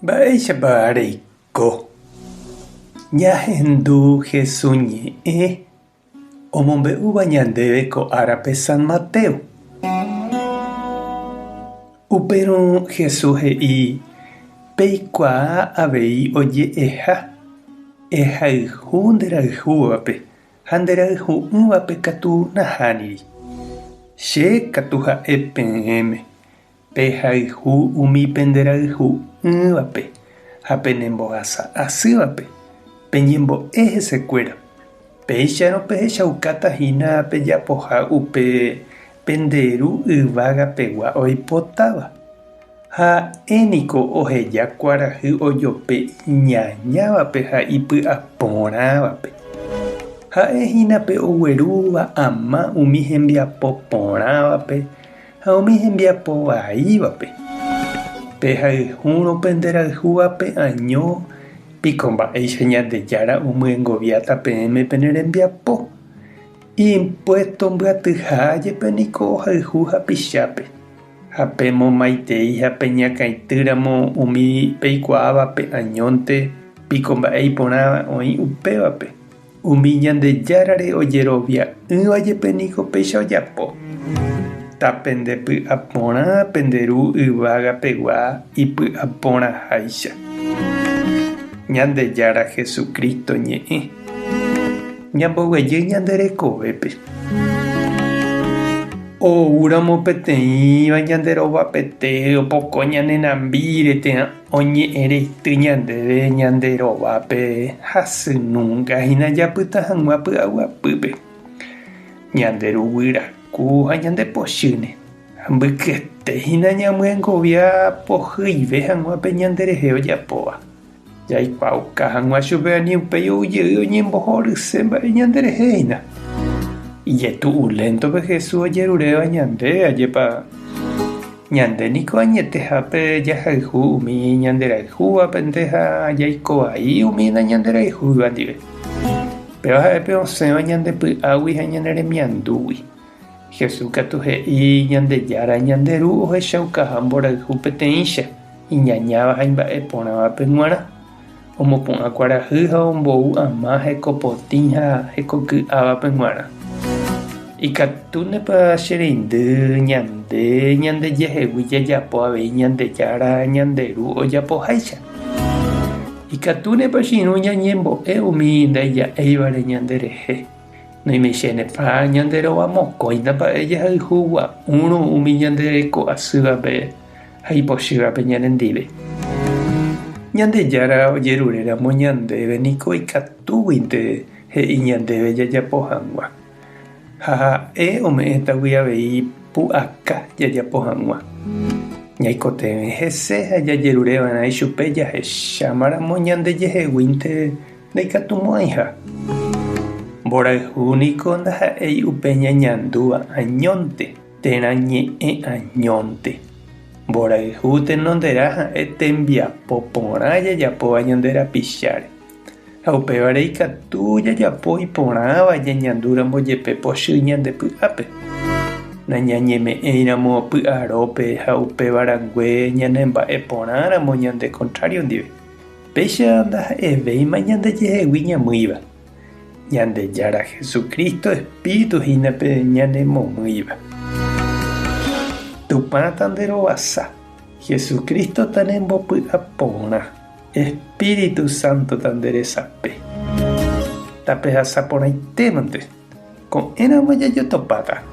Mba'éichapa reiko? Ñahendu Hesu ñe'ẽ omombe'úva ñandéve ko árape San Mateo. Upérõ Hesu he'i, Peikuaa avei oje'eha, Ehayhu nderayhúvape ha nderayhu'ỹvape katu nahániri. Che katu ha'e peẽme, Pehayhu umi penderayhu'ỹvape ha penembohasa asývape, peñembo'e hesekuéra. Péicharõ pehechaukáta hína pejapoha upe pende Ru yvágapegua oipotáva. Ha'e niko oheja kuarahy ojope iñañávape ha ipy'aporãvape. Ha'e hína pe oguerúva ama umi hembiapo porãvape Ha umi hembiapo vaívape, pehayhúrõ penderayhúvape año, piko mba'éicha Ñandejára omyengoviáta peẽme pene rembiapo? Impuésto mbyatyha jepe niko ohayhu hapichápe, ha pemomaitei ha peñakãitýramo umi peikuaávape añónte, piko mba'e iporãva oĩ upévape? Umi Ñandejárare ojerovia'ỹva jepe niko péicha ojapo. Tapendepy'aporã pende Ru yvága pegua ipy'aporãháicha. Ñandejára Jesucristo ñe'ẽ. Ñamboguejy ñande rekovépe. Oúramo peteĩva ñande rovapete opoko ñane nambíre térã Oñe'ẽ reity ñandéve ñande rovápe hasy nunga hína japyta hag̃ua py'aguapýpe. Ñande ruguy raku ha ñande pochýne, ha mbykyete hína ñamyengovia pohyive hag̃ua pe ñanderehe ojapóva. Jaikuaauka hag̃ua chupe ani upéi ou jey oñembohoryse mba'e ñanderehe hína. Ijetu'u léntope Jesús ojeruréva ñandéve ajépa. Ñande niko añetehápe jahayhu umi ñanderayhúvapente ha jaiko vai umi nañanderayhúiva ndive. Péva ha'e pe osẽva ñande py'águi ha ñane remiandúgui. Jesús katu he'i Ñandejára ñande Ru ohechaukaha mborayhu peteĩcha, iñañáva ha imba'eporãvape g̃uarã. Omopu'ã kuarahy ha ombou ama hekopotĩ ha hekoky'ávape g̃uarã. Ikatúnepa che reindy ñande ñandejehegui jajapo avei Ñandejára ñande Ru ojapoháicha? Ikatúnepa che irũ ñañembo'e umi ndaija'éivare ñanderehe? Noimeichénepa ñande rova mokõita mba'e jahayhu gua'úrõ umi ñande reko asývape ha ipochývape ñanendive. Ñandejára ojeruréramo ñandéve niko ikatúguinte he'i ñandéve jajapo hag̃ua, ha ha'e ome'ẽtagui avei pu'aka jajapo hag̃ua. Ñaikotevẽ hese ha jajerureva'erã ichupe jahechámaramo ñandejeheguínte ndaikatumo'ãiha. Mborayhu niko ndaha'éi upe ñañandúva añónte. Térã ñe'ẽ añónte. Mborayhu tenonderã ha'e tembiapo porã jajapóva ñande rapicháre. Ha upévare ikatu jajapo iporãva ñañandúramo jepe pochy ñande py'ápe. Nañañeme'ẽiramo py'arópe ha upéva rangue ñanemba'e porãramo ñande kontrário ndive. Péicha ndaha'evéima ñandejehegui ñamýiva. Ñandejára Jesucristo Espíritu hína pe ñanemomýiva. Tupã tanderovasa, Jesucristo tanembopy'aporã, Espíritu Santo tanderesape. Tapehasa porãitémante, ko'ẽramo jajotopáta.